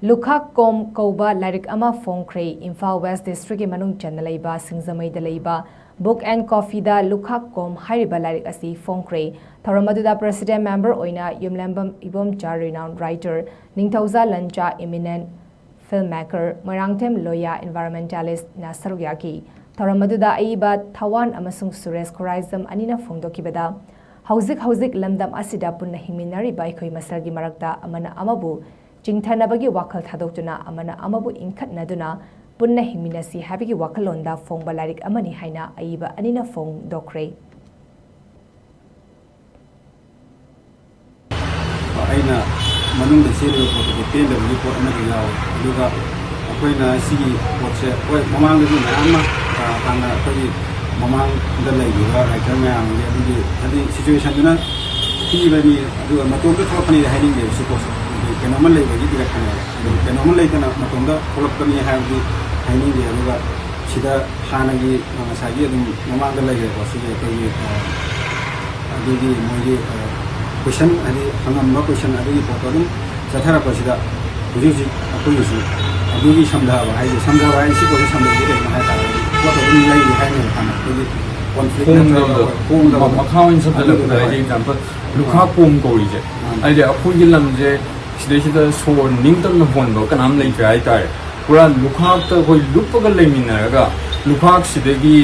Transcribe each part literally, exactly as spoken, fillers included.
ꯂꯨꯈꯥꯛ ꯀꯣꯝ ꯀꯧꯕ ꯂꯥꯏꯔꯤꯛ ꯑꯃ ꯐꯣꯡꯈ꯭ꯔꯦ꯫ ꯏꯝꯐꯥꯜ ꯋꯦꯁ ꯗꯤꯁꯇ꯭ꯔꯤꯛꯀꯤ ꯃꯅꯨꯡ ꯆꯟꯅ ꯂꯩꯕ ꯁꯤꯡꯖꯃꯩꯗ ꯂꯩꯕ Book and Coffeeꯗ ꯂꯨꯈꯥꯛ ꯀꯣꯝ ꯍꯥꯏꯔꯤꯕ ꯂꯥꯏꯔꯤꯛ ꯑꯁꯤ ꯐꯣꯡꯈ꯭ꯔꯦ꯫ ꯊꯧꯔꯝ ꯑꯗꯨꯗ president member ꯑꯣꯏꯅ ꯌꯨꯝꯂꯦꯝꯕꯝ Ibomcha, renowned writer, ꯅꯤꯡꯊꯧꯖꯥ ꯂꯟꯆꯥ, eminent filmmaker, Moirangthem ꯂꯣꯌꯥ, environmentalistꯅ ꯁꯔꯨꯛ ꯌꯥꯈꯤ꯫ ꯊꯧꯔꯝ ꯑꯗꯨꯗ ꯑꯏꯕ ꯊꯋꯥꯟ ꯑꯃꯁꯨꯡ ꯁꯨꯔꯦꯁ ꯈꯨꯔꯥꯏꯖꯝ ꯑꯅꯤꯅ ꯐꯣꯡꯗꯣꯛꯈꯤꯕꯗ, ꯍꯧꯖꯤꯛ ꯍꯧꯖꯤꯛ ꯂꯝꯗꯝ ꯑꯁꯤꯗ ꯄꯨꯟꯅ ꯍꯤꯡꯃꯤꯟꯅꯔꯤꯕ ꯑꯩꯈꯣꯏ ꯃꯁꯦꯜꯒꯤ ꯃꯔꯛꯇ ꯑꯃꯅ ꯑꯃꯕꯨ ꯆꯤꯡꯊꯅꯕꯒꯤ ꯋꯥꯈꯜ ꯊꯥꯗꯣꯛꯇꯨꯅ, ꯑꯃꯅ ꯑꯃꯕꯨ ꯏꯟꯈꯠꯅꯗꯨꯅ ꯄꯨꯟꯅ ꯍꯤꯡꯃꯤꯟꯅꯁꯤ ꯍꯥꯏꯕꯒꯤ ꯋꯥꯈꯜꯂꯣꯟꯗ ꯐꯣꯡꯕ ꯂꯥꯏꯔꯤꯛ ꯑꯃꯅꯤ ꯍꯥꯏꯅ ꯑꯏꯕ ꯑꯅꯤꯅ ꯐꯣꯡꯗꯣꯛꯈ꯭ꯔꯦ꯫ ꯑꯩꯅ ꯃꯅꯨꯡꯗ ꯆꯦꯜꯂꯤꯕ ꯄꯣꯠꯇꯨꯗꯤ ꯄꯦꯟꯗꯕꯒꯤ ꯄꯣꯠ ꯑꯃꯗꯤ ꯌꯥꯎꯋꯦ꯫ ꯑꯗꯨꯒ ꯑꯩꯈꯣꯏꯅ ꯁꯤꯒꯤ ꯄꯣꯠꯁꯦ, ꯍꯣꯏ, ꯃꯃꯥꯡꯗꯁꯨ ꯃꯌꯥꯝ ꯑꯃ, ꯑ, ꯍꯥꯟꯅ ꯑꯩꯈꯣꯏꯒꯤ ꯃꯃꯥꯡꯗ ꯂꯩꯈꯤꯕ writer ꯃꯌꯥꯝꯒꯤ ꯑꯗꯨꯒꯤ, ꯍꯥꯏꯗꯤ, situationꯗꯨꯅ ꯄꯤꯕꯅꯤ, ꯑꯗꯨꯒ ꯃꯇꯣꯝꯇ ꯊꯣꯛꯂꯛꯄꯅꯤꯗꯤ ꯍꯥꯏꯅꯤꯡꯗꯦꯕ ꯁꯤ ꯄꯣꯠꯁꯦ꯫ ꯑꯗꯨ ꯀꯩꯅꯣꯝꯃ ꯂꯩꯕꯒꯤ ꯄꯤꯔꯛꯄꯅꯦꯕ꯫ ꯑꯗꯨ ꯀꯩꯅꯣꯝꯃ ꯂꯩꯇꯅ ꯃꯇꯣꯝꯇ ꯊꯣꯛꯂꯛꯄꯅꯤ ꯍꯥꯏꯕꯗꯤ ꯍꯥꯏꯅꯤꯡꯗꯦ꯫ ꯑꯗꯨꯒ ꯁꯤꯗ ꯍꯥꯟꯅꯒꯤ, ꯑ, ꯉꯁꯥꯏꯒꯤ ꯑꯗꯨꯝ ꯃꯃꯥꯡꯗ ꯂꯩꯈ꯭ꯔꯦꯀꯣ, ꯁꯤꯒꯤ ꯑꯩꯈꯣꯏꯒꯤ, ꯑ, ꯑꯗꯨꯒꯤ ꯃꯣꯏꯒꯤ, ꯑ, question, ꯍꯥꯏꯗꯤ ꯍꯪꯉꯝꯕ question ꯑꯗꯨꯒꯤ ꯄꯣꯠꯇꯣ ꯑꯗꯨꯝ ꯆꯠꯊꯔꯛꯄꯁꯤꯗ ꯍꯧꯖꯤꯛ ꯍꯧꯖꯤꯛ ꯑꯩꯈꯣꯏꯒꯤꯁꯨ ꯑꯗꯨꯒꯤ ꯁꯝꯊꯕ ꯍꯥꯏꯁꯦ, ꯁꯝꯊꯕ ꯍꯥꯏꯁꯦ ꯁꯤ ꯄꯣꯠꯁꯦ ꯁꯝꯊꯕꯁꯦ ꯀꯩꯅꯣ ꯍꯥꯏ ꯇꯥꯔꯒꯗꯤ ꯄꯣꯠꯇꯣ ꯑꯗꯨꯝ ꯂꯩꯔꯤ ꯍꯥꯏꯅꯦꯕ ꯍꯥꯟꯅ ꯑꯩꯈꯣꯏꯒꯤ conflict ꯅꯠꯇ꯭ꯔꯒ ꯍꯣꯡꯗꯕ, ꯃꯈꯥ ꯑꯣꯏꯅ ꯆꯠꯊꯔꯛꯄꯗ ꯑꯗꯨꯗꯨꯅ ꯍꯥꯏꯗꯤ example ꯂꯨꯈꯥꯛ ꯀꯣꯝ ꯀꯧꯔꯤꯁꯦ꯫ ꯍꯥꯏꯗꯤ ꯑꯩꯈꯣꯏꯒꯤ ꯂꯝꯁꯦ ꯁꯤꯗꯩꯁꯤꯗ ꯁꯣꯔ ꯅꯤꯡꯇꯝꯅ ꯍꯣꯟꯕ ꯀꯅꯥꯝ ꯂꯩꯇ꯭ꯔꯦ ꯍꯥꯏꯇꯥꯔꯦ꯫ ꯄꯨꯔꯥ ꯂꯨꯈꯥꯛꯇ ꯑꯩꯈꯣꯏ ꯂꯨꯞꯄꯒ ꯂꯩꯃꯤꯟꯅꯔꯒ ꯂꯨꯈꯥꯛꯁꯤꯗꯒꯤ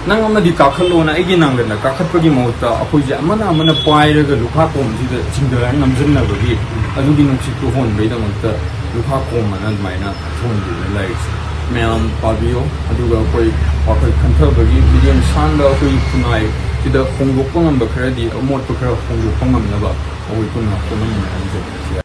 ꯅꯪ ꯑꯃꯗꯤ ꯀꯥꯈꯠꯂꯣꯅ ꯑꯩꯒꯤ ꯅꯥꯡꯒꯟꯗ ꯀꯥꯈꯠꯄꯒꯤ ꯃꯍꯨꯠꯇ ꯑꯩꯈꯣꯏꯁꯦ ꯑꯃꯅ ꯑꯃꯅ ꯄꯥꯏꯔꯒ ꯂꯨꯈꯥꯛ ꯀꯣꯝꯁꯤꯗ ꯆꯤꯡꯊꯔ ꯅꯝꯁꯤꯟꯅꯕꯒꯤ ꯑꯗꯨꯒꯤ ꯅꯨꯡꯁꯤꯠꯇꯨ ꯍꯣꯟꯕꯒꯤꯗꯃꯛꯇ ꯂꯨꯈꯥꯛ ꯀꯣꯝ ꯑꯅ ꯑꯗꯨꯃꯥꯏꯅ ꯊꯣꯟꯈꯤꯕꯅꯤ ꯂꯥꯏꯔꯤꯛꯁꯦ꯫ ꯃꯌꯥꯝ ꯄꯥꯕꯤꯌꯣ, ꯑꯗꯨꯒ ꯑꯩꯈꯣꯏ ꯋꯥꯈꯜ ꯈꯟꯊꯕꯒꯤ ꯃꯤꯠꯌꯦꯡ ꯁꯥꯟꯕ ꯑꯩꯈꯣꯏ ꯈꯨꯟꯅꯥꯏꯁꯤꯗ ꯍꯣꯡꯗꯣꯛꯄ ꯉꯝꯕ ꯈꯔꯗꯤ, ꯑꯃꯣꯠꯄ ꯈꯔ ꯍꯣꯡꯗꯣꯛꯄ ꯉꯝꯅꯕ ꯑꯩꯈꯣꯏ ꯄꯨꯟꯅ ꯍꯣꯠꯅꯃꯤꯟꯅꯔꯁꯦ꯫